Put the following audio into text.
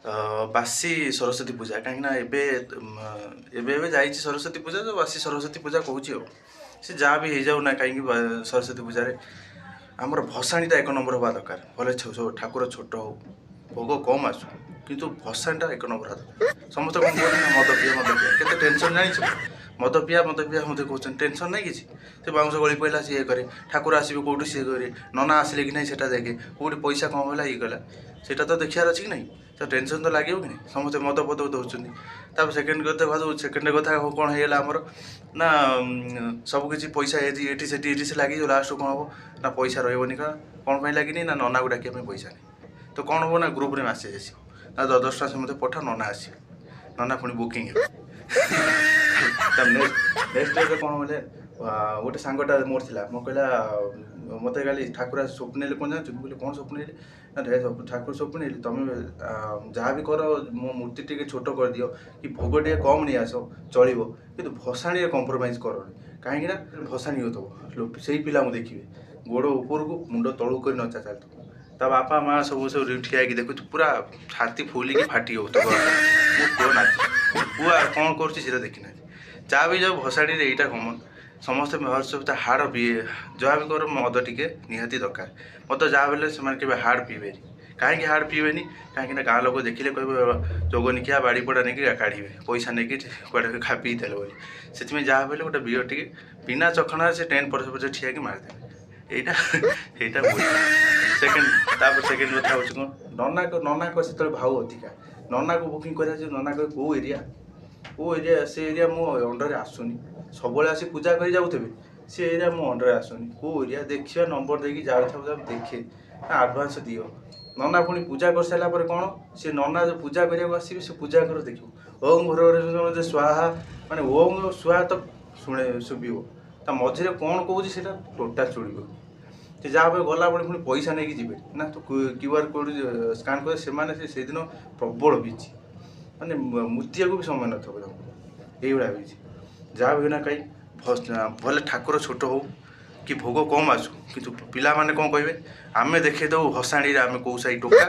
ବାସି ସରସ୍ୱତୀ ପୂଜା। କାହିଁକିନା ଏବେ ଏବେ ଏବେ ଯାଇଛି ସରସ୍ୱତୀ ପୂଜା, ତ ବାସି ସରସ୍ୱତୀ ପୂଜା କହୁଛି। ଆଉ ସେ ଯାହା ବି ହେଇଯାଉ ନା କାହିଁକି, ସରସ୍ୱତୀ ପୂଜାରେ ଆମର ଭସାଣିଟା ଏକ ନମ୍ବର ହେବା ଦରକାର। ଭଲେ ଠାକୁର ଛୋଟ ହଉ, ଭୋଗ କମ୍ ଆସୁ, କିନ୍ତୁ ଭସାଣିଟା ଏକ ନମ୍ବର ହେବା ଦରକାର। ସମସ୍ତେ କ'ଣ କୁହନ୍ତି ନା, ମଦ ପିଆ, ମଦ ପିଆ। କେତେ ଟେନସନ୍ ଜାଣିଛ? ମଦ ପିଆ, ମଦ ପିଆ ମୋତେ କହୁଛନ୍ତି। ଟେନସନ୍ ନାହିଁ କିଛି। ସେ ବାଉଁଶ ଗଳି ପଡ଼ିଲା ସିଏ କରେ, ଠାକୁର ଆସିବେ କେଉଁଠି ସିଏ କରେ, ନନା ଆସିଲେ କି ନାହିଁ ସେଇଟା ଦେଖେ, କେଉଁଠି ପଇସା କମ୍ ହେଲା ଇଏ କଲା, ସେଇଟା ତ ଦେଖିବାର ଅଛି କି ନାହିଁ? ତ ଟେନସନ୍ ତ ଲାଗିବ କି ନାହିଁ? ସମସ୍ତେ ମଦ ଫଦ ଦେଉଛନ୍ତି। ତାପରେ ସେକେଣ୍ଡ କଥା, ସେକେଣ୍ଡ କଥା କ'ଣ ହେଇଗଲା ଆମର ନା, ସବୁ କିଛି ପଇସା ଏଠି ଏଠି ସେଠି ଏଠି ସେ ଲାଗିଯିବ। ଲାଷ୍ଟକୁ କ'ଣ ହେବ ନା, ପଇସା ରହିବନି। କ'ଣ ପାଇଁ ଲାଗିନି ନା, ନନାକୁ ଡାକିବା ପାଇଁ ପଇସା ନାହିଁ। ତ କ'ଣ ହେବ ନା, ଗ୍ରୁପ୍ରେ ମେସେଜ୍ ଆସିବ ନା, 10 10 ଟଙ୍କା ସମସ୍ତେ ପଠା, ନନା ଆସିବେ, ନନା ପୁଣି ବୁକିଂ ହେବ। ତା ନେକ୍ସଟ ଡେରେ କ'ଣ ବୋଲେ, ଗୋଟେ ସାଙ୍ଗଟା ମୋର ଥିଲା, ମୁଁ କହିଲା ମୋତେ କାଲି ଠାକୁର ଆସି ସ୍ୱପ୍ନେଇଲେ। କ'ଣ ଜାଣିଛୁ? ମୁଁ କହିଲି, କ'ଣ ସ୍ୱପ୍ନେଇଲେ ନା, ଠାକୁର ସ୍ୱପ୍ନେଇଲେ, ତମେ ଯାହା ବି କର, ମୋ ମୂର୍ତ୍ତି ଟିକେ ଛୋଟ କରିଦିଅ କି ଭୋଗ ଟିକେ କମ୍ ନେଇ ଆସ ଚଳିବ, କିନ୍ତୁ ଭସାଣିରେ କମ୍ପ୍ରମାଇଜ୍ କରନି। କାହିଁକି ନା ଭସାଣି ହେଉଥିବ, ସେଇ ପିଲା ମୁଁ ଦେଖିବେ ଗୋଡ଼ ଉପରକୁ ମୁଣ୍ଡ ତଳକୁ କରି ନଚା ଚାଲିଥିବ, ତା ବାପା ମା ସବୁ ସବୁ ଠିଆ ହେଇକି ଦେଖୁଛୁ, ପୁରା ଛାତି ଫୁଲିକି ଫାଟି ଯାଉଥିବ, ମୋ ପୁଅ ନାଚ, ପୁଅ କ'ଣ କରୁଛି ସେଇଟା ଦେଖିନାହାନ୍ତି। ଯାହା ବି ଯାଉ, ଭସାଣିରେ ଏଇଟା କମନ୍। ସମସ୍ତେ ହାର୍ଡ଼ ପିଏ, ଯାହା ବି କର ମଦ ଟିକେ ନିହାତି ଦରକାର। ମଦ ଯାହା ହେଲେ ସେମାନେ କେବେ ହାର୍ଡ଼ ପିଇବେନି। କାହିଁକି ହାର୍ଡ଼ ପିଇବେନି? କାହିଁକିନା ଗାଁ ଲୋକ ଦେଖିଲେ କହିବେ ଯୋଗନିକିଆ, ବାଡ଼ି ପଡ଼ା ନେଇକି କାଢ଼ିବେ, ପଇସା ନେଇକି କୁଆଡ଼େ ଖା ପିଇଦେଲେ ବୋଲି। ସେଥିପାଇଁ ଯାହା ହେଲେ ଗୋଟେ ବିୟର ଟିକେ ବିନା ଚଖନାରେ ସେ ଟେଣ୍ଟ ପଛେ ପଛେ ଠିଆ ହେଇକି ମାରିଦେବେ। ଏଇଟା ସେକେଣ୍ଡ। ତାପରେ ସେକେଣ୍ଡ କଥା ହେଉଛି କ'ଣ, ନନାଙ୍କ ସେତେବେଳେ ଭାଉ ଅଧିକା। ନନାକୁ ବୁକିଂ କରିବା ଯେ ନନା କହିବେ କେଉଁ ଏରିଆ, କେଉଁ ଏରିଆ, ସେ ଏରିଆ ମୋ ଅଣ୍ଡରରେ ଆସୁନି। ସବୁବେଳେ ଆସି ପୂଜା କରି ଯାଉଥିବେ, ସେ ଏରିଆ ମୋ ଅଣ୍ଡରରେ ଆସୁନି, କେଉଁ ଏରିଆ ଦେଖିବା, ନମ୍ବର ଦେଇକି ଯାଉଥିବ, ଦେଖେ ନା, ଆଡ଼ଭାନ୍ସ ଦିଅ। ନନା ପୁଣି ପୂଜା କରିସାରିଲା ପରେ କ'ଣ, ସେ ନନା ଯେଉଁ ପୂଜା କରିବାକୁ ଆସିବେ, ସେ ପୂଜା କର ଦେଖିବ, ଓଂ ଘର ଘରେ ସ୍ୱାହା, ମାନେ ଓଂ ସ୍ୱାହା ତ ଶୁଣେ ଶୁଭିବ, ତା ମଝିରେ କ'ଣ କହୁଛି ସେଇଟା ଟୋଟାଲ୍ ଶୁଣିବ। ସେ ଯାହା ପାଇଁ ଗଲାବେଳେ ପୁଣି ପଇସା ନେଇକି ଯିବେ ନା, ତ କ୍ୟୁ ଆର୍ କୋଡ଼୍ ସ୍କାନ୍ କରି ସେମାନେ ସେ ସେଇଦିନ ପ୍ରବଳ ବିଜି, ମାନେ ମୁତିବାକୁ ବି ସମୟ ନଥିବ ତାଙ୍କୁ, ଏଇଭଳିଆ ବିଜି। ଯାହା ବି ନା କାହିଁ, ଭଲେ ଠାକୁର ଛୋଟ ହଉ କି ଭୋଗ କମ୍ ଆସୁ, କିନ୍ତୁ ପିଲାମାନେ କ'ଣ କହିବେ, ଆମେ ଦେଖେଇଦେବୁ ଭସାଣିରେ ଆମେ କେଉଁ ସାହି ଟୋକା।